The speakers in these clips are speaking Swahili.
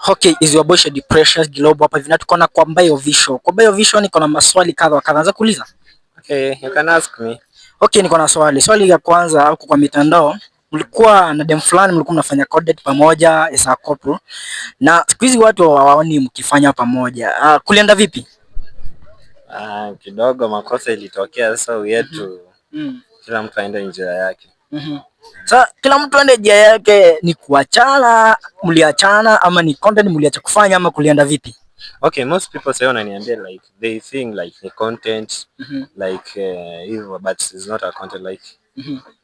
Okay, is your boy Shady Precious Global hapa hivi na tuko na kwa Bayo Visual. Kwa Bayo Visual niko na maswali kadha wa kadha. Naweza kuuliza? Okay, you can ask me. Okay, niko na swali. Swali ya kwanza, huko kwa mitandao mlikuwa na dem fulani, mlikuwa mnafanya content pamoja as a couple. Na siku hizi watu hawaoni mkifanya pamoja. Kulienda vipi? Ah, kidogo makosa ilitokea, so we had to kila mtu aende njia yake. Sasa kila mtu aende njia yake, ni kuachana, mliachana ama ni content mliacha kufanya ama kulienda vipi? Okay, most people say, wananiambia like they think like ni content, like hivyo, but it's not a content, like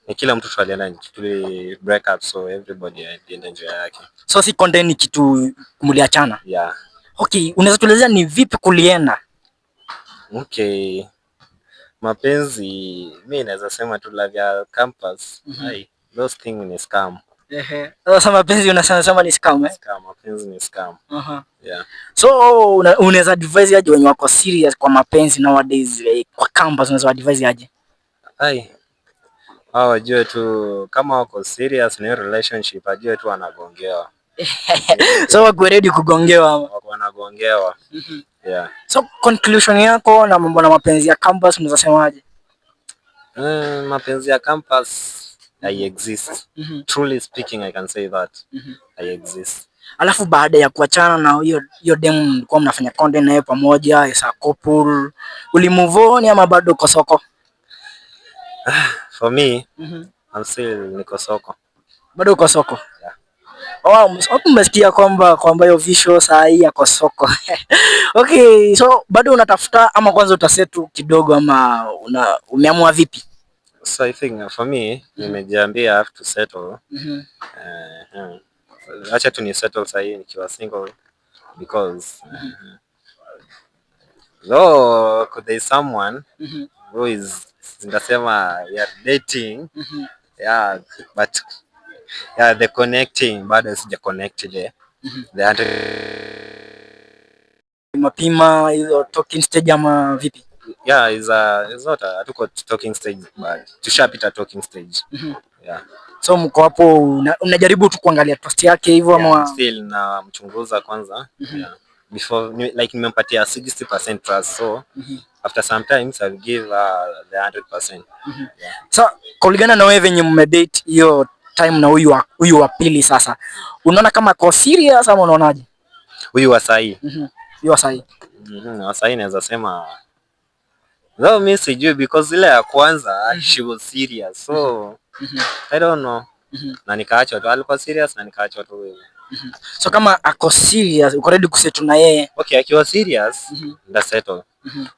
ni kila mtu tu alienda, tuli break up, so everybody alienda njia yake. So si content, ni kitu mliachana. Yeah. Okay, unaweza tuelezea ni vipi kulienda? Okay. Mapenzi, mi naweza sema tu love ya campus. Ai, those thing ni scam. Ehe. Sasa mapenzi unasema sema ni scam, eh? Scam, mapenzi ni scam. Yeah. So unaweza advise aje wenye wako serious kwa mapenzi nowadays, kwa campus unaweza advise aje? Ai. Hao wajue tu kama wako serious na hiyo relationship, ajue tu wanagongewa. So wako ready kugongewa ama? Wako wanagongewa. Yeah. So conclusion yako na mambo na mapenzi ya campus unaweza semaje? Mapenzi ya campus I exist. Truly speaking, I can say that I exist. Alafu baada ya kuachana na hiyo hiyo demu mlikuwa mnafanya content naye pamoja as a couple, uli move on ama bado uko soko? For me, I'm still niko soko. Bado uko soko? Yeah. Oh, hapo mmesikia kwamba hiyo Visual saa hii yako soko. Okay, so bado unatafuta ama kwanza utasettle kidogo ama umeamua vipi? So I think for me, nimejiambia I have to settle. Acha tu ni settle sahii nikiwa single because though there is someone who is, nitasema we are dating, yeah, but yeah, the connecting bado sija connect the Mapima hizo talking stage ama vipi? Yeah, is not a, hatuko talking stage, but tushapita talking stage. Yeah. So mko hapo unajaribu tu kuangalia trust yake hivyo Yeah, ama? Still namchunguza kwanza. Yeah. Before like nimempatia 60% trust, so after sometimes I'll give the 100%. Yeah. So kulingana na wewe venye mmedate hiyo time na huyu wa pili sasa, unaona kama ako serious ama unaonaje? Huyu wa sahi? Huyu wa sahi. Wa sahi naweza sema though mi sijui because ile ya kwanza she was serious, so I don't know. Na nikaachwa tu, alikuwa serious na nikaachwa tu hivyo. So kama ako serious, uko ready kusettle na yeye? Okay, akiwa serious nda settle.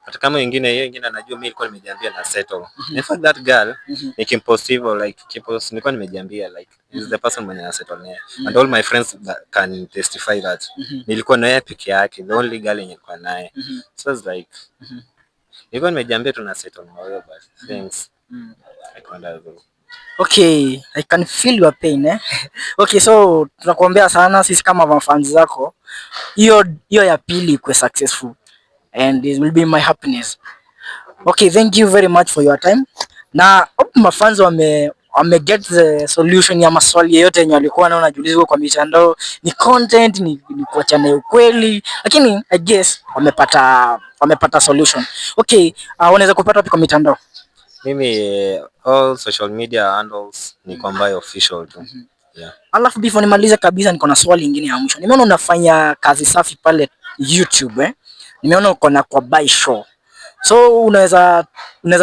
Hata kama wengine, hiyo ingine anajua mimi nilikuwa nimejiambia na settle. In fact, that girl nikimpost hivyo, like tukipost, nilikuwa nimejiambia like is the person mwenye na settle naye. And all my friends that can testify that nilikuwa na yeye peke yake, the only girl yenye nilikuwa naye. So it's like nilikuwa nimejiambia tu na settle na huyo, but things haikuenda hivyo. Okay, I can feel your pain, eh? Okay, so tunakuombea sana sisi kama mafans zako, hiyo hiyo ya pili ikuwe successful and it will be my happiness. Okay, thank you very much for your time. Na hope mafans wame get the solution ya maswali yote yenye walikuwa naona wanajiuliza kwa mitandao, ni content, ni kuachana ukweli, lakini I guess wamepata solution. Okay, wanaweza kupata wapi kwa mitandao? Mimi all social media handles ni Kwambai Official tu. Yeah. Alafu before nimalize kabisa, niko na swali lingine ya mwisho. Nimeona unafanya kazi safi pale YouTube, eh? Nimeona uko na Kwambai Show. So unaweza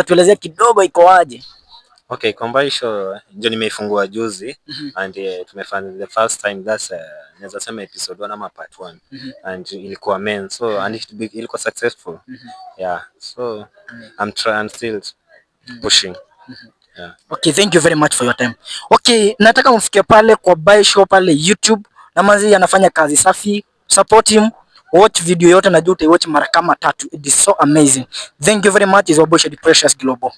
tuelezea kidogo iko aje? Okay, Kwambai Show ndio nimeifungua juzi and tumefanya the first time, that's naweza sema episode 1 ama part 1 and ilikuwa men, so and ilikuwa successful. Yeah. So I'm still pushing. Yeah. Okay, thank you very much for your time. Okay, nataka mfike pale kwa Bai Show pale YouTube na manzi anafanya kazi safi. Support him. Watch video yote, najua utaiwatch mara kama tatu. It is so amazing. Thank you very much. Is your boy Shady Precious Global.